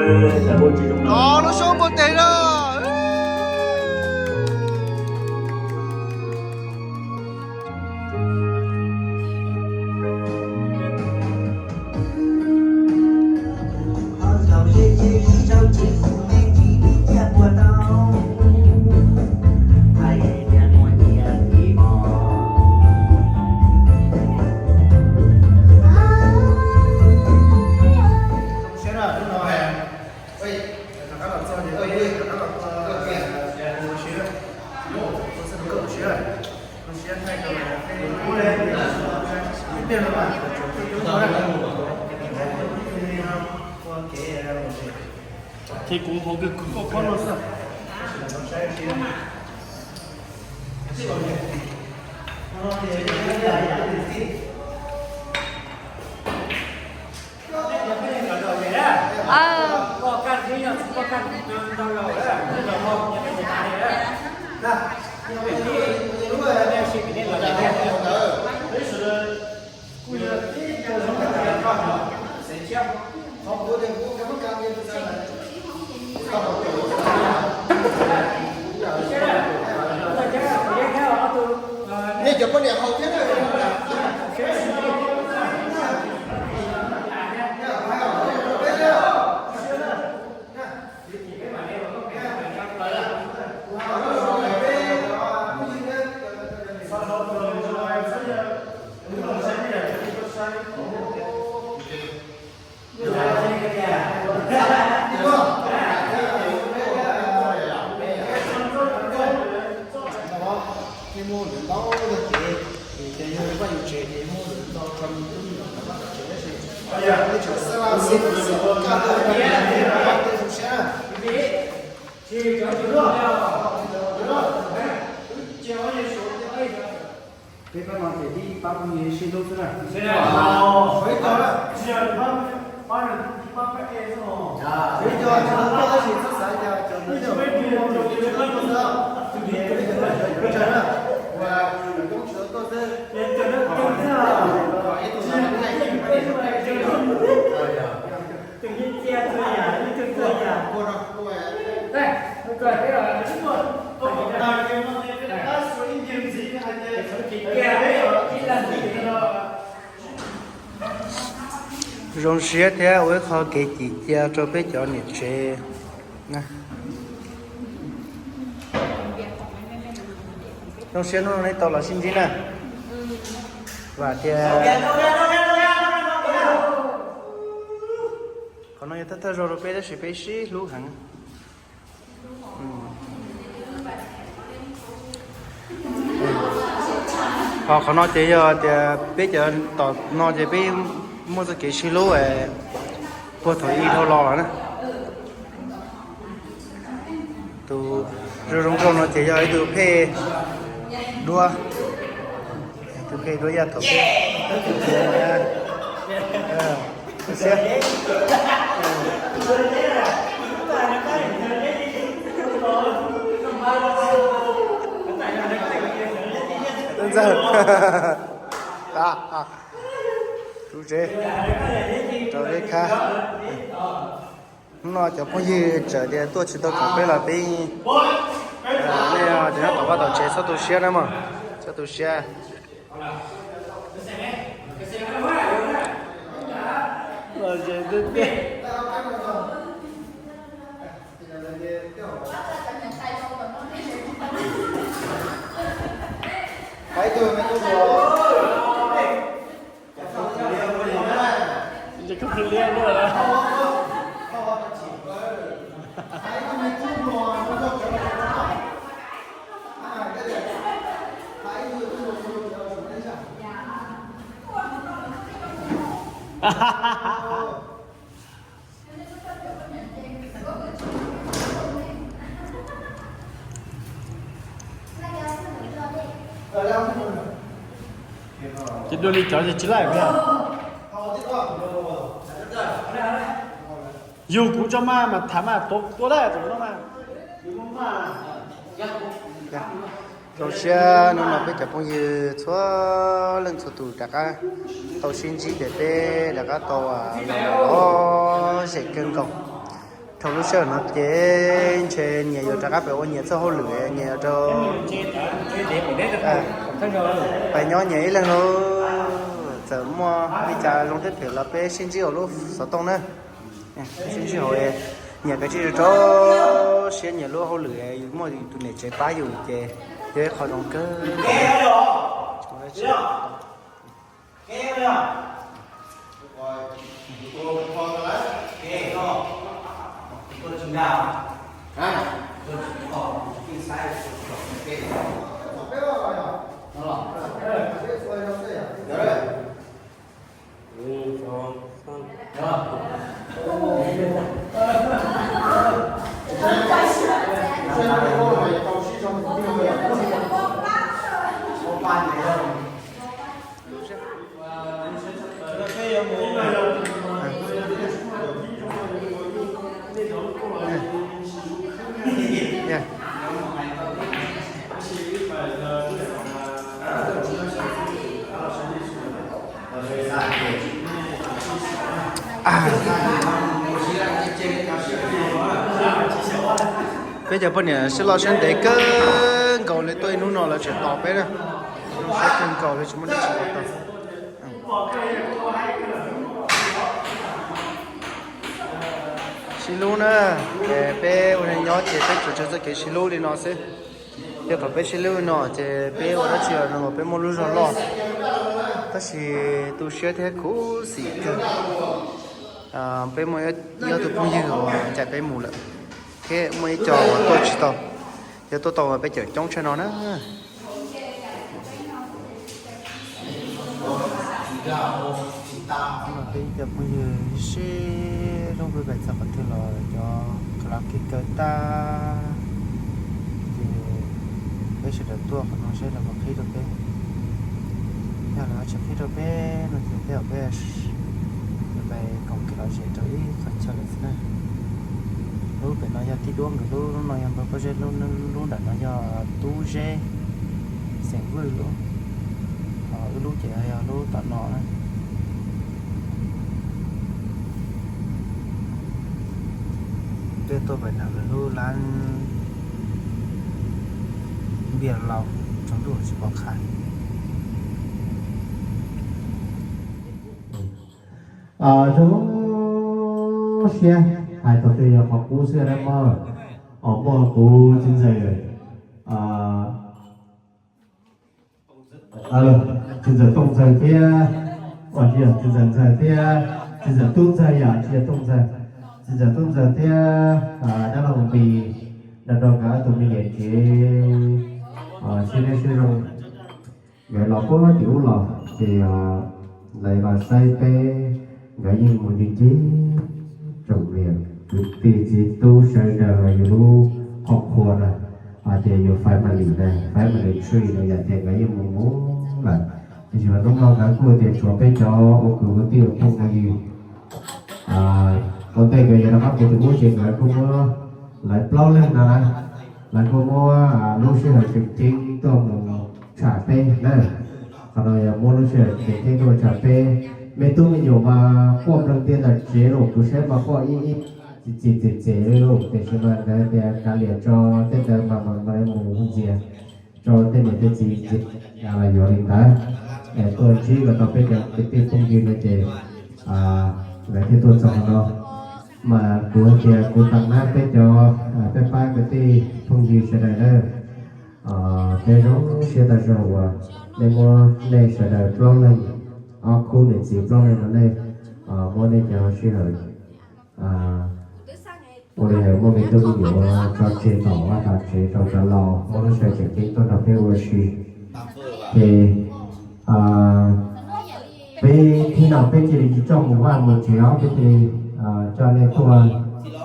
Cov lub xyoob npua teg na. Ces kuv hauv kws kuv koj kob no xwb. Nej cov poj niam haus thiab na. Muaj lawv ntau tag kev, ces yog paj yus tsev ces muaj lawv ntau tso me tub me nyuam rov qab tom tsev tab sis nej tsam xab laj xib xim kaj tuaj tej zoo siab na. Peb pab no ces tib pab phooj ywg sib hlub xwb na. Ib co, ib co tsis tau tuaj tab sis txhob xav cas cov ntawd yog peb cov, cov ntawd yog cov tsawg na, uas cov koob tsis tau tuaj xwb. Zoo siab thiab ua ib qho kev cim cia rau peb cov niam tsev na. Zoo siab hnub no nej tau los sib ntsib na. Vam tias qhov no yog thawj thawj zaug rau peb tab sis peb sib hlub heev. Ho qhov no ces yog tias peb cov tom no ces peb muaj txoj kev sib hlub puag thaum ub dhau los lawm na. Tus zoo zoo nraug no ces yog ib tug phej duab, tus phej duab yaj thaum peb, tus phej duab yaj thaum peb. Tus tsev rau ib khab. Hnub no cov phooj ywg txawm tias tuaj tsis tau koom peb los peb, nej cov nyob tom vaj tom tsev txhob tu siab na mog, txhob tu siab. Ces dua li cov ces tsis laij. Yug kuv tso mas mas tham mas tua tua dab tom no mas. Zoo siab hnub no peb cov phooj ywg txhua leej txhua tus rov qab tau sib ntsib ces peb rov qab tau los lom zem kawg nkaus. Thaum lub sij hawm no ces ntshe nyias yuav rov qab pem ua nyias txoj hauj lwm, nyias yuav rau pais nyob nyias ib leeg lauj. Txawm muaj li cas zoo thiab phem los peb sib ntsib hauv lub xov tooj na. Peb sib ntsib hauv, nyias kav tsij rau siab nyias lub hauj lwm, yus muaj yus tus niam tsev pab yus ces yog ib qho zoo kawg. Peb cov poj niam siab loj siab ntev kawg nkaus li, tuaj ib hnub no lawv tseem tos peb na. Siab kawg nkaus li tsis muaj dab tsi los tau. Sib hlub na, peb ua neej nyob ces peb tsuas tsawg txoj kev sib hlub li no xwb. Yog thaum peb sib hlub li no ces peb ua dab tsi los peb muaj lub zog loj. Tab sis tu siab thiab khuv xim kawg. Peb muaj ib ob tug phooj ywg uas ncaim peb mus lawm, thiab muaj ib co uas tuaj tsis tau. Yog tuaj tau peb cawm coob tshaj no na. Peb cov phooj ywg sib hlub peb pais txog qhov twg los cov kab lam kev kawm tag, ces peb sawv daws tuaj qhov no seb lawv puas qhib rau peb. Yog lawv tsis qhib rau peb no ces peb, peb pais koom kev lom zem rau ib qhov chaw lawm xwb na. Lub pem no yog tij duab nkawd lub, lub no yog npawg Pob Zeb lub, lub nram no yog Tub Zeb xeem Vwj lub, ho wb lub ces yog lub tom no na. Peb tuaj pem nram lawv lub lab npias laus tsaus ntuj tsis pom qab. Zoo siab hais thaum twg yog qhov qub xwb na mog. Os, muaj kuv txiv ntxawm, txiv ntxawm Tooj Ntxawg thiab, tsis yog txiv ntxawm Ntxawg thiab, txiv ntxawm Tub Ntxawg yom, tsis yog Tooj Ntxawg, txiv ntxawm Tub Ntxawg thiab dab laug Npis, nrog rau nkawd ob tug me niam tsev sib neb sib zoo. Nkawd los puag tim ub los ces lawv los saib peb, nkawd yeej mus ncig ncig tsoom niam kwv tij txiv tub sawv daws los yus lub qhov qhua na, hais tias yus family na, family tree no yom, ces nkawd yeej mus mus lawm. Tiam sis mas hnub no nkawd kuj tias tshuav peb cov ua kwv ua tij ua phooj ua ywg. Ua ntej nkawd yuav rov qab mus tim ub ces nkawd kuj muab, lawv plaub leeg no na, lawv kuj muab lub sij hawm tseem ceeb tuaj mus tsham peb na. Qhov no yog muab lub sij hawm tseem ceeb tuaj tsham peb. Me tub me nyuam mas quaj nplees tiag ntawm tsev los kuv saib mas quaj ib ib txim txim txim txim li lauj, tiam sis mas nkawd tias kav liam tso, tej ntawd mas mam li mus ntxias rau tej niam tej txiv ntxias los yuav li ntawd. Es tuaj ntsib los rau peb cov kwv tij phooj ywg no ces lawv thiaj tuaj txog qhov no. Mas kuv hais tias kuv tau nab peb cov, peb pab kwv tij phooj ywg sawv daws na, peb zoo siab tag zog uas nej muab nej sawv daws plaub leeg, ob khub niam txiv plaub leeg no nej muab nej cov sij hawm ua li muaj me tub me nyuam tso tseg tom vaj tom tsev rau cov laus, muab lub sij hawm tseem ceeb tuaj nrog peb ua si. Ces peb thib no peb cia li tsis coj mus vaj mus tsev os, peb cia li coj nej tuaj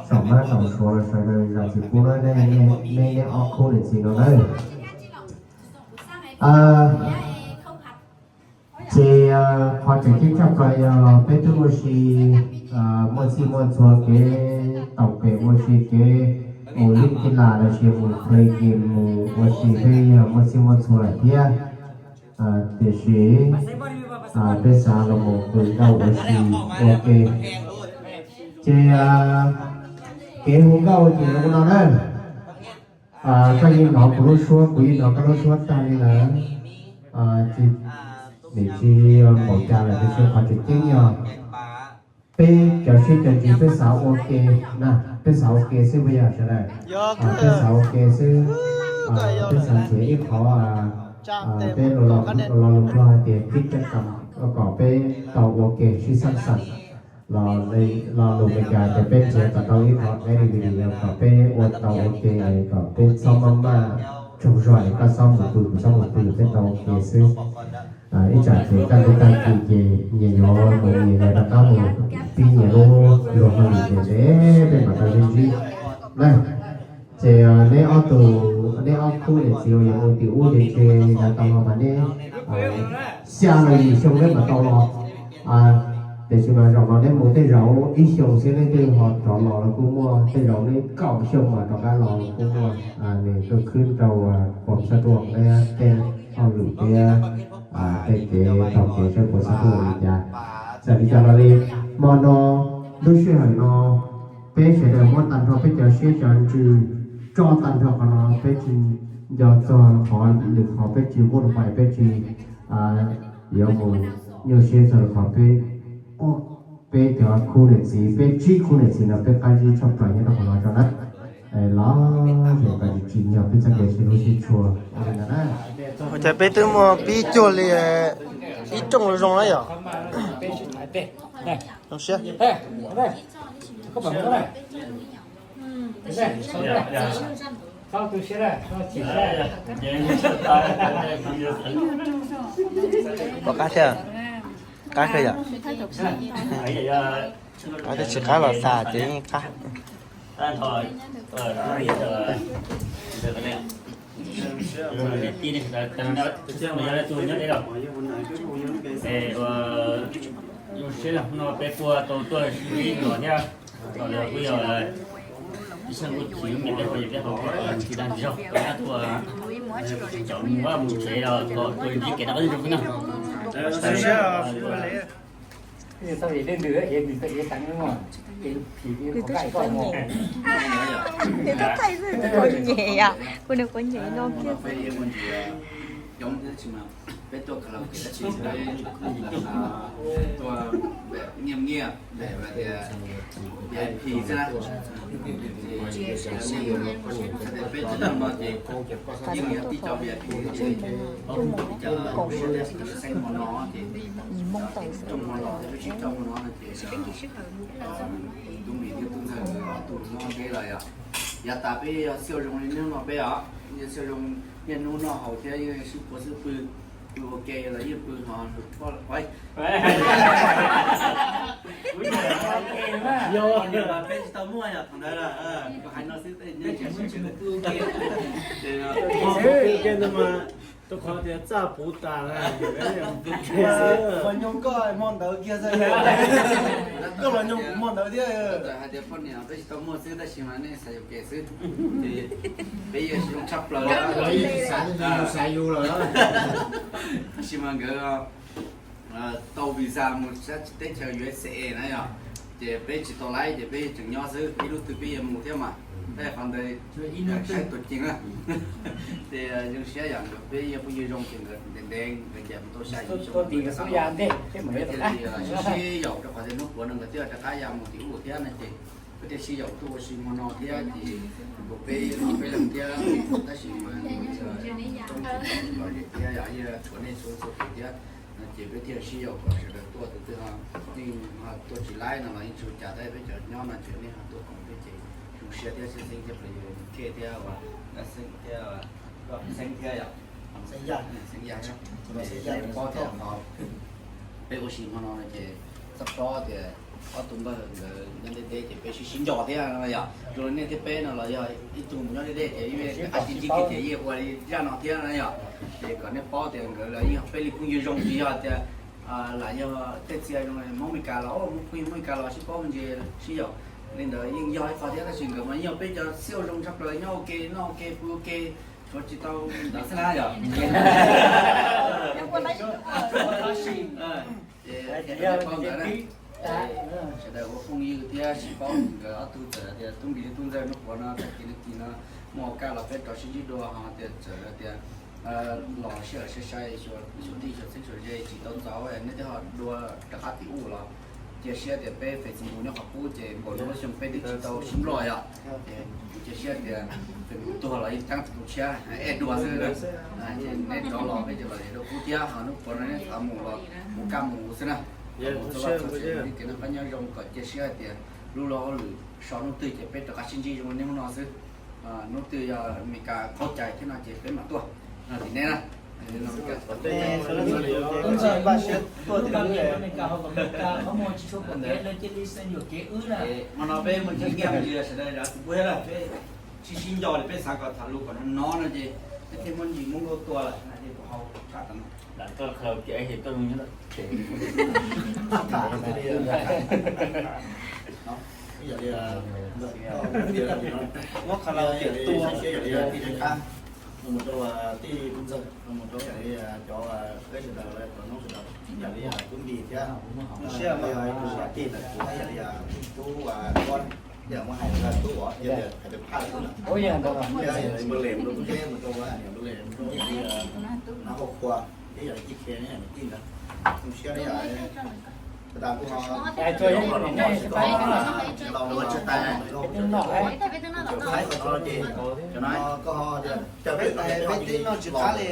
saum mab saum suav los sawv daws zam txim pub na, nej nej ob khub niam txiv no na. Ces qhov tseem ceeb tshaj plaws yog peb twb ua si muaj txhij muaj txhua kev taug pem ua si kev mus lib ti las los sis mus play game mus ua si peb yog muaj txhij muaj txhua lawm thiab. Tiam sis peb xav los mus pw nkauj ua si ua ke. Ces Kev hu nkauj ces ua no na. Koj yeej hnov kuv lub suab, kuv yeej hnov koj lub suab tag li lawm. Tsis, nim tsis npaum cas lawm tiam sis qhov tseem ceeb yog peb cov siab cov ntsws peb xav ua ke na, peb xav ua ke xwb puas yog sawv daws? Peb xav ua ke xwb, peb xav nrhiav ib qhov, peb lo lus Nplog hais tias kib caj kam kom peb tau ua ke sib xab xas. Lo lus Meskas tias peb nrhiav kom tau ib qhov activity kom peb ua tau ua ke, kom peb txhob maj maj tsaug zog es koj txhob mus pw kuv txhob mus pw, peb tau ua ke xwb. Ib tsam ces kaj ntug tag kis ces nyias yuav mus nyias yuav rov qab mus pib nyias lub luag hauj lwm ces ntev peb mam tau sib ntsib na. Ces neb ob tug, neb ob khub niam txiv uas yuav mus tim ub ces ntshe yuav tau los mas neb xya los yim xyoo neb mam tau los. Tiam sis mas zaum no neb mus tej zaum ib xyoos xwb neb twb ho rov los los kuj muaj, tej zaum neb kaum xyoo mas rov qab los los kuj muaj. Nws kuj khwb rau puas xab tuaj thiab tej hauj lwm thiab tej kev taug kev saib puas xab tuaj li cas. Txawm li cas los li, hmo no, lub sij hawm no, peb sawv daws muab tag nrho peb cov siab cov ntsws tso tag nrho qhov no, peb tsis nco txog qhov lwm qhov, peb tsis muaj lwm qhov, peb tsis yuav mus nyuaj siab txog lwm qhov, peb peb cov khub niam txiv, peb tsib khub niam txiv no peb qab zib tshaj plaws nyob rau qhov no tso na. Los ces kom tsis tsim nyog peb txoj kev sib hlub sib tshua ua li ntawd na. Ua cas peb twb muaj pib cuag li ib rooj zoo na yom? Zoo siab. Pom qab thiab, qab kawg yom. Qab thiab, tsis qab los xav ces yeej qab. Zoo siab no peb puag tau tuaj sib ntsib no thiab. Kuj yog ib sab nkuj chim lub npe tej qhov yus peb hauv tsis dag tsis zog, peb tuaj cov mus vaj mus tsev los kom tuaj ntsib kev rov qab zoo xwb na. Nws twb txhob nyem, nws twb thaij xwb, nws quav nyem, kuv nws quav nyem no kiag xwb. Peb tuaj karaoke tab sis peb tuaj nyiaj nyiaj, hais tias V I P xwb na. Peb tuaj no ces yeej yog tib co V I P ces ib co xeeb hmo no ces rooj hmo los thiab peb sib coj hmo no no ces tus tub Mim thiab tub Ntxawg ob tug nyob deb los yog, yav tas peb yog xyaum zoo li hnub no peb os, yog xyaum zoo niaj hnub noj haus thiab yeej sib puag xwb pw, pw ua ke los yeej pw ho poj peb tsis tau muaj yog thaum ntawd lawm, hais no xwb. Rau qhov tias txaj puv tas na. Los nyob koj hmo ntawd kiag xwb, koj los nyob kuv hmo ntawd thiab. Hais tias poj niam peb tsis tau muaj xwb tab sis mas nej xav yuam kev xwb, ces peb yeej zoo tshaj plaws, xav yus lawm. Tab sis mas nkawd tau visa mus sab teb chaws U S A na yog, ces peb tsis tau laib ces peb tseem nyob xwb, ib hnub twg peb yuav mus thiab mas, tab qhov ntawd saib tuam ceeb na. Ces zoo siab yog nkawd peb yog phooj ywg zoo ces nkawd ntev ntev nkawd ncaim mus tau xya yim xyoo, peb thiaj li sib yaum rau qhov tias hnub puav no nkawd twb rov qab ya mus tim ub thiab no ces peb thiaj sib yaum tuaj ua si hmo no thiab ces peb peb leeg thiab, tab sis mas tsis tau los thiab yog tshuav nej txhua txhua tus thiab no ces peb thiaj sib yaum kom sawv daws tuaj tus twg ho yeej ho tuaj tsis laib no los yeej tsis ua cas tab peb cov nyob no ces nej ho tuaj koom peb ces zoo siab thiab xeeb xeeb thiab peb yus khej thiab ua xeeb thiab, xeeb thiab yom, xeeb yaj thiab, pob tias qhov peb ua si hmo no no ces txoj pob tias ob tug npawg nkawd nyob deb deb ces peb sib sib nco thiab no yom, zoo li nej thiab peb no los yog ib tug mus nyob deb deb ces yeej qab sib ntsib kiag ces yeej ua li zaj no thiab no yom, ces kom nej paub tias nkawd los yeej yog peb li phooj ywg zoo tsis yog tias lam yog tej txhia zoo Hmoob Meskas los phooj ywg Hmoob Meskas los sib paub me ntsis sib yaum li ntawd yeej yog ib qho thiab tab sis nkawd mas yeej yog peb cov xib hwb zoo tshaj plaws nyob ua ke noj ua ke pw ua ke, tshuav tsis tau ntawd xwb na yom. Ces nej paub ntawd na. Sawv daws ua phooj ywg thiab sib paub nkawd ob tug txawm tias tub npis tub ntxawg hnub puav no tag kis no kis no muaj ua kaj los peb rov sib ntsib dua ho tias txawm tias los sij hawm sai sai xyuas tij xyuas txheeb xyuas ze tsis tau ntxov nej twb ho dua rov qab tim ub los cia siab tias peb Facebook nyob qhov qub ces npaum li lub xyoo peb twb tsis tau sib nploj yom. Kuv cia siab tias Facebook tuag los yeej txeeb tus tshiab ej dua xwb. Neb rov los peb ces los dua qub thiab ho hnub puav no neb xav mus los mus kaj mus xwb na. Kev noj qab nyob zoo kom cia siab hais tias lub luag hauj lwm so hnub twg ces peb rov qab sib ntsib zoo li hnub no xwb. Hnub twg yog Amelikas qaug cai thiab no ces peb mam tuaj no tim neb na. Hmo no peb mus nrhiav nyiaj mus li sawv daws zov tus pub thiab na, peb sib sib nco li peb xav kom tham lus kom no no no ces peb thiaj muab ntsis muab nkauj tua lawm no ces kuv hau tshaj tau no. Muab qhov laus tias tua. Mus rau tij ntxawg, mus rau yam li cov peb sawv daws los cov noob sawv daws, yam li tub npis thiab, siab mas yog ib tug tij ntawm kuv thiab yam li tub Kos, yam muab hais tub os, yog hais tias phaj xwb na. Thiab yam li npawg Lem rau tub Zeb, mus rau niam npawg Lem, mus rau yam li nab Hauv Qhua, thiab yam li Cij Khe, yam li tij ntawd, zoo siab thiab yom. Peb tib noj tsis qab li,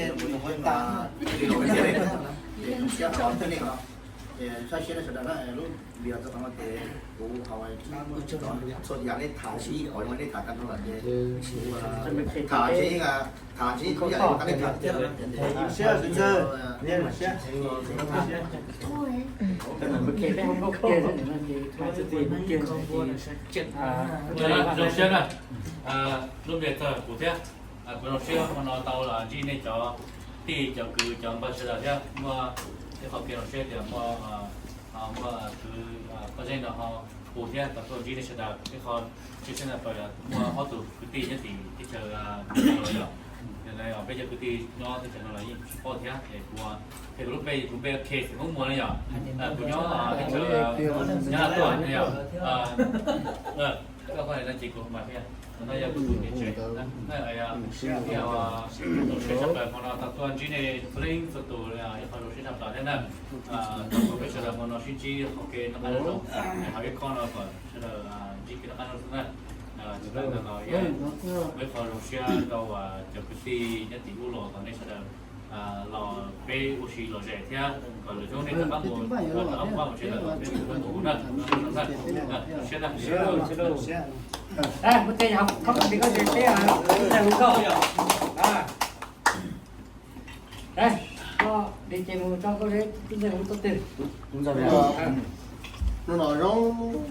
saib siab nej sawv daws na, lub video txog qhov no ces kuv ho txhua yam nej tham sib, qhov nej tham tag nrho los ces kuv tham sib, tham sib kuv yam li kuv tab nej tham thiab. Zoo siab na, lub video txog kuv thiab. Kuv zoo siab hmo no tau los ntsib nej cov tij cov kwv cov npawg sawv daws thiab muaj ib qho kev zoo siab tias muaj kwv Paj Zeej no ho kuv thiab tau tuaj ntsib nej sawv daws ib qho. Tshwj xeeb na muaj ob tug kwv tij nyob tim teb chaws Nplog yom. Peb cov kwv tij nyob teb chaws no los yeej tsis paub thiab es kuv, es kuv lub npe kuv npe K Xeem Hmoob Muas no yom. Kuv nyob teb chaws Nyab Laj tuaj no yom. Koj qhov no ces kuv mas thiab no yog kuv tus niam tsev. Zoo siab tshaj plaws hmo no tau tuaj ntsib nej txhua leej txhua tus, ib qho zoo siab tshaj plaws thiab na. Thov kom peb sawv daws hmo no sib ntsib qhov kev noj qab nyob zoo, hauv ib qho no kom sawv daws ntsib kev noj qab nyob zoo xwb na. Tsis tas ntawd los yog ib qho zoo siab rau cov kwv tij nyob tim ub los kom nej sawv daws los peb ua si lom zem thiab kom lwm hnub nej rov qab mus, rov qab mus tsev lawm los peb mus rau tus na. Zoo siab na. Hnub no zoo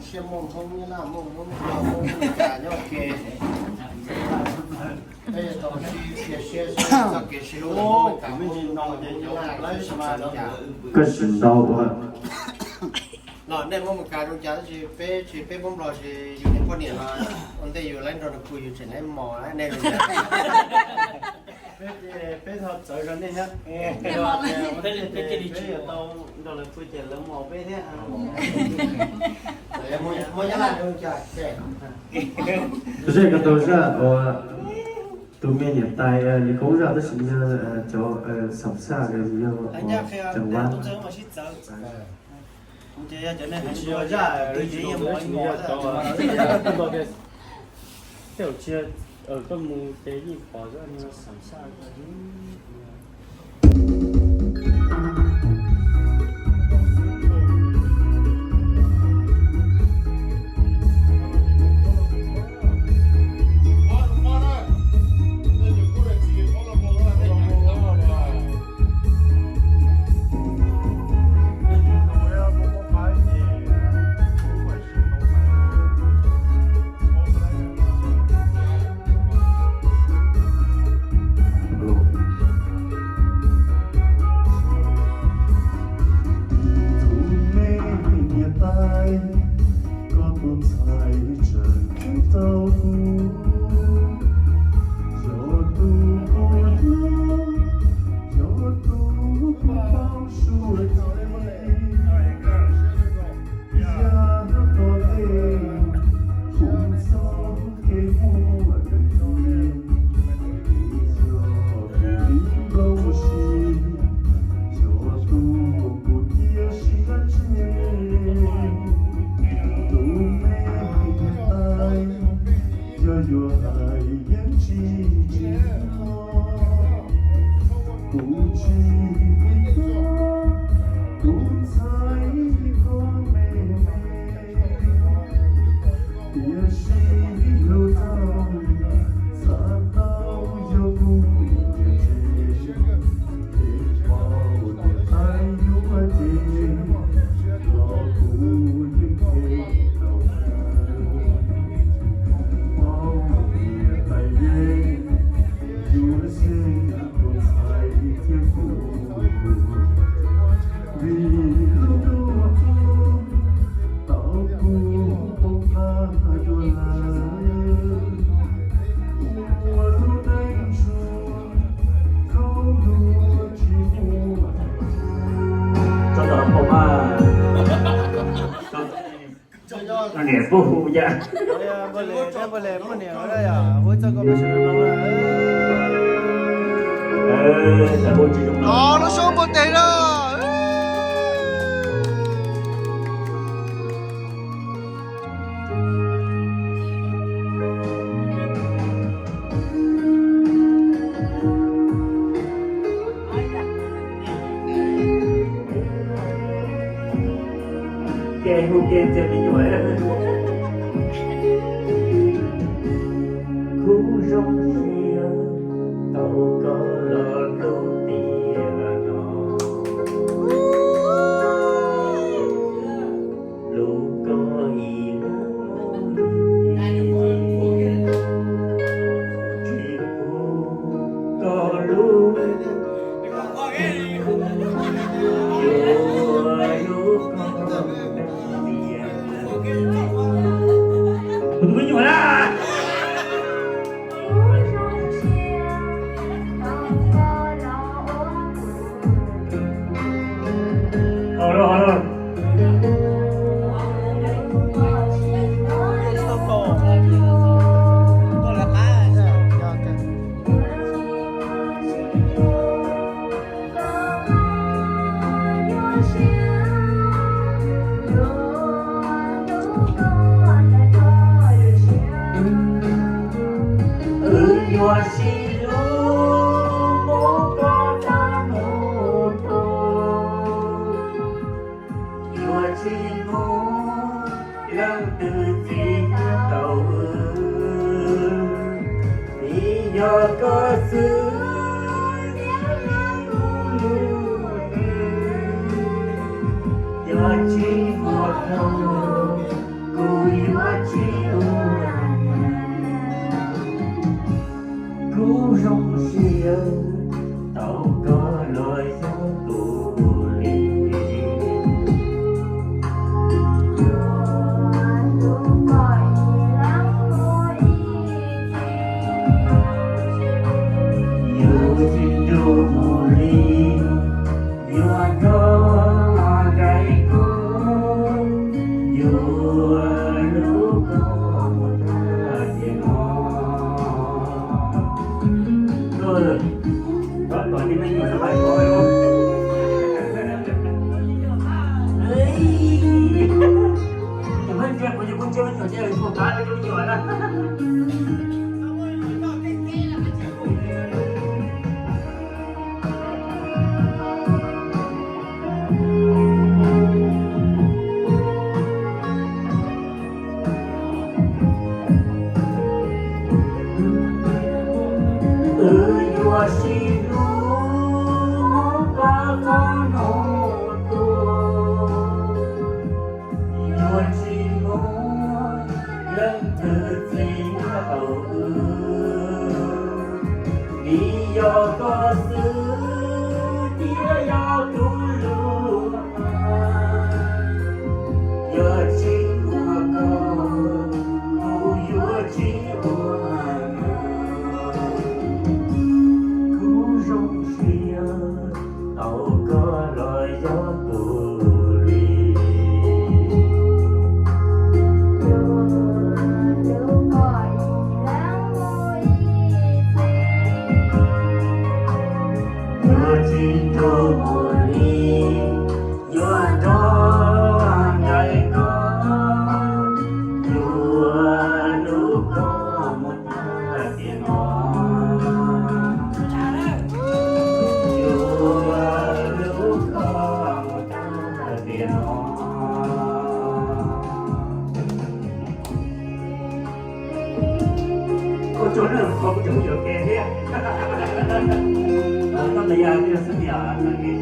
siab muaj Hmoob Nyab Laj, muaj Hmoob Nplog, muaj Hmoob Meskas nyob ua ke. Peb tau sib cia siab txoj kev sib hlub Hmoob Meskas, Hmoob Nyab Laj, koj sim ntau ua. Los nej Hmoob Meskas zoo cas tab sis peb tsis, peb Hmoob Nplog tsis, yus niam poj niam los ua ntej yus laib nrog nws pw yus tseem laib mos nej. Peb txhob txawv rau nej thiab. Peb yuav tau nrog lawv pw ces lawv mos peb thiab. Tus zej ko tau zaj uas tus me niam tais li koob zaj tab sis yog cov xam xaj yog tseem vab. Kuv ces yog cov neeg tsis yog zaj, tej zaum tsis yog koj mus ces yeej pom zaj no xam xaj. Yuav hais yeej tsis tsim nyog, kuv tsis tiv thaiv, kuv ntxhais ho me me, tiam sis hlub txaus, xav tau yog kuv tiam tsev, ces paub tias txhais yuav ces los kuv yeej qhia rau lawv, paub tias hais yeej yuav xyeej tus ntxhais thiab kuv, vim lub ntuj qub tau kuv poob qab dua lawm, ua lub neej tshuav khaub ntuag tsis muaj. Tso tom pom mas, niam puj hu cas. Lub soob npua teg na. Ces hu kiag ntxias me nyuam, kuv zoo siab tau koj los hlub tiag no. Hlub koj ib leeg mus ib txhis, tsis pub koj lub, yuav hlub koj tiag. Kuv tus me nyuam na. Ho los, ho los. Wb yuav sib hlub mus kom tag hnub tuag, yuav tsis muaj leej twg txi tau wb, vim yog koj xwb thiaj yog kuv lub neej. Yog tsis muaj koj, kuv yuav tsis ua neeg. Kuv zoo siab tau koj los yog tus li. Yuav tsis nrug mus li, yuav koj ncaim kuv, yuav hlub koj mus tag tiam no. Koj, koj tus me nyuam no mas koj, kuv tsis ntsia kuv tus me nyuam ces kuv tab tus me nyuam na. Wb yuav sib hlub mus kom tag hnub tuag, yuav tsis muaj leej twg txi tau wb, vim yog koj xwb thiaj yog kuv lub neej. Yog tsis muaj koj, kuv yuav tsis ua neeg. Kuv zoo siab tau koj los yog tus li. Tsuas na, koj kuj tseem yuav ke thiab. Koj ntawd yog xwb tias tag kis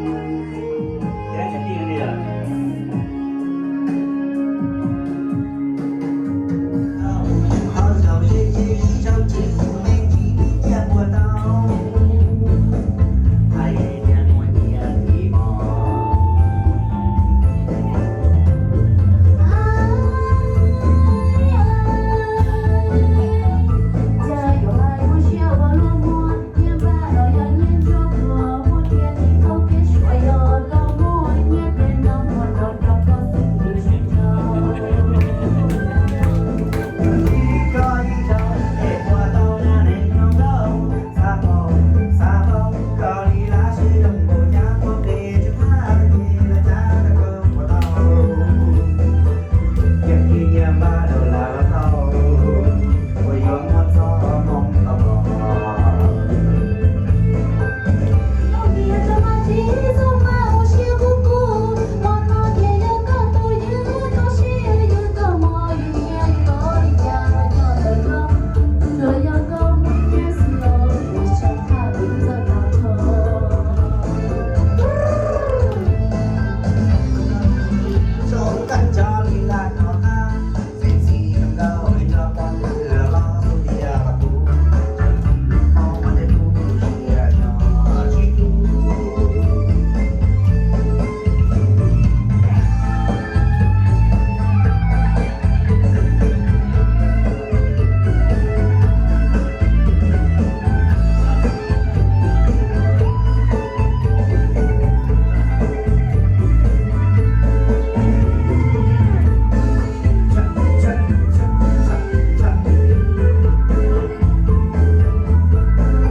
thiab cov tij li.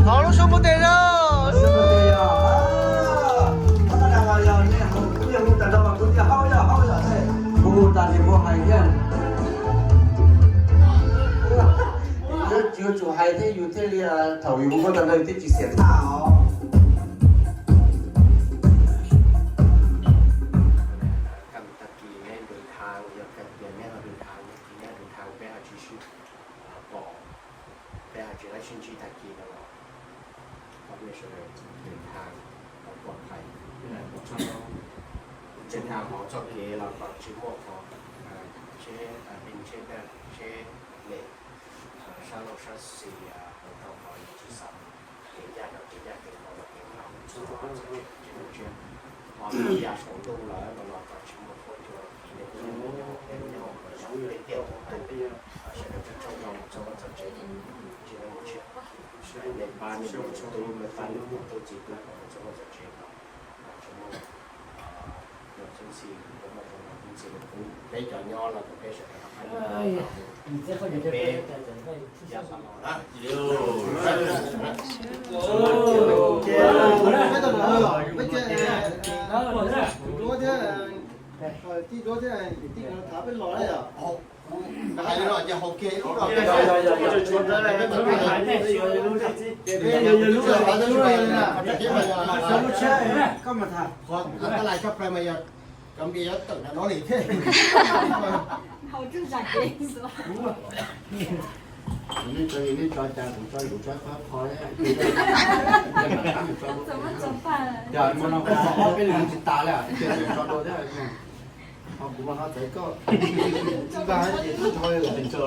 Hauv lub suab npua teg no. Kuv hu tas ces kuv hais thiab. Yuav tsum hais thiab yus thiaj li, thaum yus hu tas no yus thiaj tsis xiam thaj os. Tag kis neb dua thaj, yog tias neb ho dua thaj, neb dua thaj peb ho tsis sib pom, peb ho tsis laib sib ntsib tag kis no los thov nej sawv daws dua thaj, pom qhov, tsev thaj hov txoj kev los kom tsis muaj qhov tsheb, tsheb, tsheb lem, sab laug sab xis hauv tau qhov tsis xav kev ncaj rau kev ncaj kev ntau los kev ntau txog txog tsev tsev ntsia, hos ya saum ntuj lawm los los kom tsis muaj thuam cua los kis nej kuj nyob nyob nyob nyob nyob nyob nyob nyob nyob, sawv daws tsoom tsoom txog txog tsev tsis tau mus tsev, nej pab nej tub, nej pab nej tub txij tub kom txog txog tsev no, tsis muaj Peb cov nyob los peb sawv daws peb ya pa los na. Peb tau los, peb tau, Tij duab thiab tij no thav peb los na yom. Hais li no ces haus kiag ib lub no. Koj mas tham, qhov tab lais tshaj plaws mas yog cov npias yuav tawm nram no li thiab. Nej tso, nej tso cas kuv tso kuv tso qhov qhov. Yog muaj no kuv tso ob peb lwm tsis tas li, tso dua thiab. Ho kuv mas ho txawv koj. Tsis tas ces tso, tso.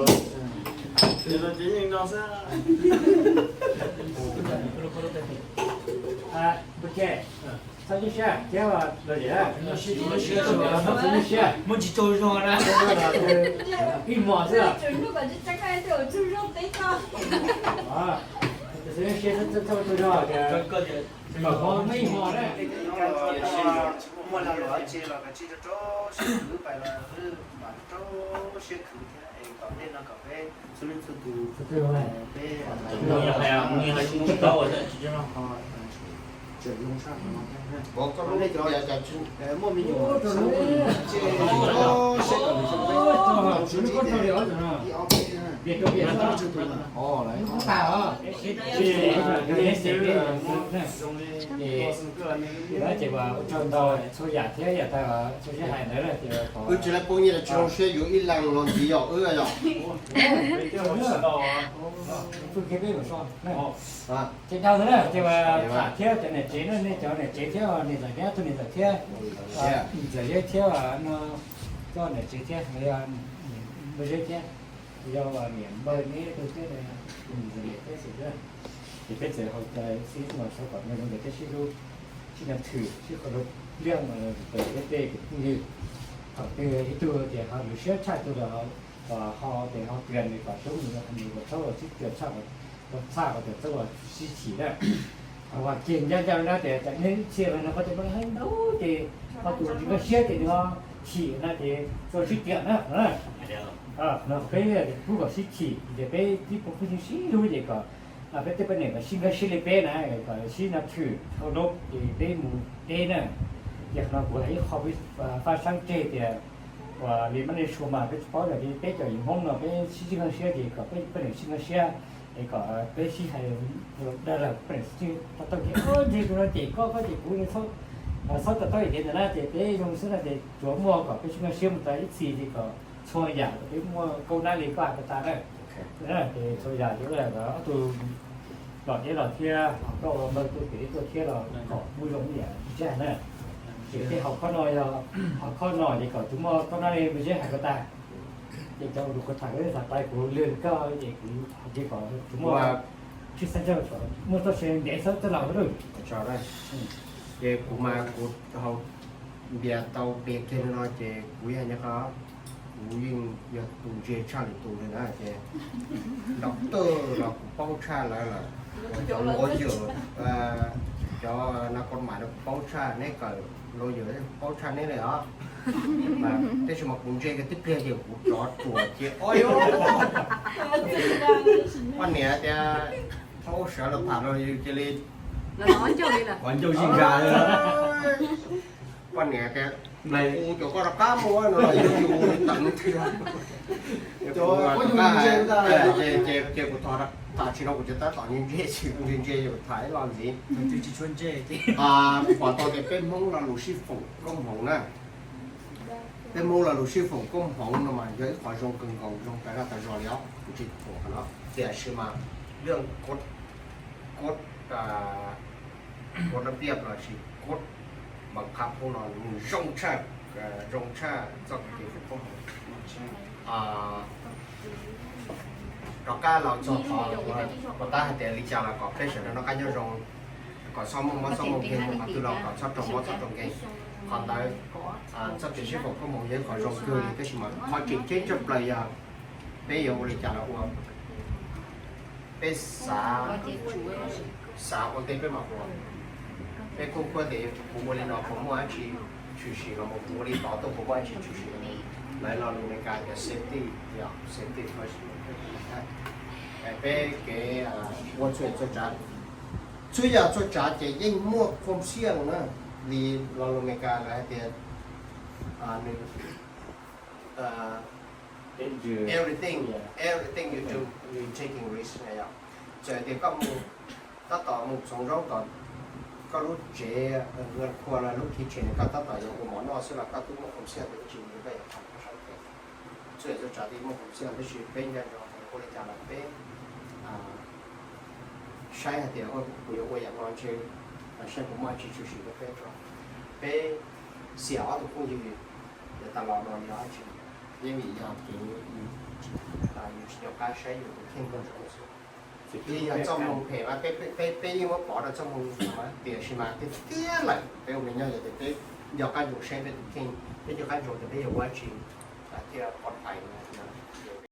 Txhob nyuaj siab thiab los lawm, txhob nyuaj siab, muab tsis tsaug zog na. Ib hmos xwb. Txhob nyuaj siab, txhob tsaug zog tias kom muaj ib hmos na. Muaj lag luam tse los kav tsij rau rau siab khwv pais los wb mam rau siab khwv thiab es kom tej no kom peb txhua leej txhua tus peb tseem zoo tshaj qhov no thiab. Muaj me nyuam tse rau siab kom nws zoo peb ib ob peb na. Ces ua tsaug ntau txhua yam thiab yam tag txhua sij hais ntawd na ces wb tsis laib poob nyiaj los tsis zoo siab yuav ib leeg los ntxiv yom wb yom. Ces dhau ntawd na ces tham thiab cov niam tsev na, nej cov niam tsev thiab niam ntxawm thiab tug niam ntxawm thiab, niam ntxawm thiab no, cov niam tsev thiab, niam npawg Zeb thiab, yog niam npawg neb tug thiab, niam ntxawm niam thiab xwb. Ces peb txawm haus cawv xib los xav kom nws zoo nkauj thiab sib hlub, sib nco thwm, sib qhov rau liaj mas tawm peb tej kwv tij. Thaum twg ib tug tias ho lwm siab tshaj tug los ho tias ho tias nws kom tub nws nws kom txhob los sib tias tshaj, txhob txhaj kom tias txhob los sib chim na. Ho kiag ncaj ncaj na tias tam nej ib txhia no qhov tias npaj heev ntau ces ho tus tsis nkag siab ces nws ho chim na ces txhob sib tiam na. No peb kuj kom sib chim ces peb tib pub pheej sib hlub ces kom peb tej poj niam kom sib nkag siab li peb na, kom sib nco thwm dhau lub ces peb mus deb na. Ces qhov no kuv hais ib qho peb faj sab tseg tias uas li mab nej sua mas peb tsis paub tias peb cov yim Hmoob no peb sib sib nkag siab ces kom peb poj niam sib nkag siab es kom peb sib hais dag lawm poj niam sib to taub tias ntshe tus no cem koj, koj cem kuv, txhob to taub tias ntawd na ces peb zoo xwb na ces tsuas muaj kom peb sib nkag siab mus tau ib txhis ces kom txhua yam kom peb muaj kaub nab li koj hais ko tas na. Ces txhua yam ces ob tug los deb los thiab ho koj ua npawg tuaj pem tuaj thiab los kom muaj zoo ib yam zaj na. Ces tej hom khob no yog hom khob no ces kom tsuas muaj kaub nab li npawg Zeb hais ko tas. Ces cov lus kuv tham, tham pais kuv lwg koj ces kuv hais tias kom tsuas muaj tshwj xeeb, muaj txoj sia ntev xwb txoj laus lawm. Ces kuv mas kuv haus npias tau npias kiag li no ces kuv yog nyob qhov kuv yeej yog tus ntse tshaj lwm tus li na ces doctor los kuv paub tshaj lawv lawm, cov lawyer, cov nas kos mas kuv paub tshaj neb, kawm lawyer kuv paub tshaj neb li os. Mas tab sis mas kuv ntse kiag tib pliag ces kuv rov ruam ces o, poj niam tias txhob ua sawv los tham los yus cia li qhov ncauj zis nkag li. Poj niam tias, mus cov koj rov qab mus no los yus tawm mus twg. Ces kuv tham tsis no kuv tsis tab tom ntse ntse, kuv ntse ntse kuv tham ib lo ntxiv. Pom tau tias peb Hmoob lo lus sib foom koob hmoov na. Peb Hmoob lo lus sib foom koob hmoov no mas yog ib qho zoo kawg nkaus, zoo tas zaj tas zog li os, kuv tsis foom qhov no. Tiam sis mas yeej kod, kod, kod lab piaj los sis kod npav qhab pub no nws zoo tshaj, zoo tshaj txoj kev foom koob hmoov. Rov qab los txog qhov uas tab hais tias li cas los kom peb sawv daws noj qab nyob zoo, kom txhob muaj mob txhob muaj nkeeg, mus qhov twg los kom txhob raug mob txhob raug nkeeg. Qhov ntawd txoj kev sib foom koob hmoov yog ib qho zoo kawg li, tab sis mas qhov tseem ceeb tshaj plaws yog peb yuav ua li cas los ua, peb xav, xav ua ntej peb mam ua. Peb kuj kuaj tias kuv ua li no puas muaj dab tsi tshwm sim los mus, kuv ua li tod tuaj puas muaj dab tsi tshwm sim los mus. Lawv lo lus Amelikas tias safety, safety first. Peb kev ua txhua yam txhua tsav, txhua yam txhua tsav ces yeej muaj khoom xiaj na. Li lo lus Amelikas lawv hais tias Nws everything, everything you do, you taking risk na yom. Txawm tias koj mus, tab tom mus txoov zaub tom koj lub tsev, lub kitchen, koj tab tom yuav ua mov noj xwb los koj twb muaj control tias ib tsam koj yuav tham koj sab tes. Txawm txhua tsav twb muaj control, tab sis peb nco ntsoov ua li cas los peb saib hais tias kuv yuav ua yam no ntshe saib puas muaj tsis tshwm sim rau peb tso. Peb xiam ob tug phooj ywg, yog tas los no yog dab tsi, yeej vim yog kev yus tsis nco qab saib yus tus kheej nyob rau xwb. Yeej yog txoj moo phem mas peb yeej muab pov rau txoj moo no mas, tiam sis mas tiag tiag lawm peb ua me nyuam yog tias peb nco qab ntsoov saib peb tus kheej, peb nco qab ntsoov tias peb yuav ua dab tsi thiaj pov phais no.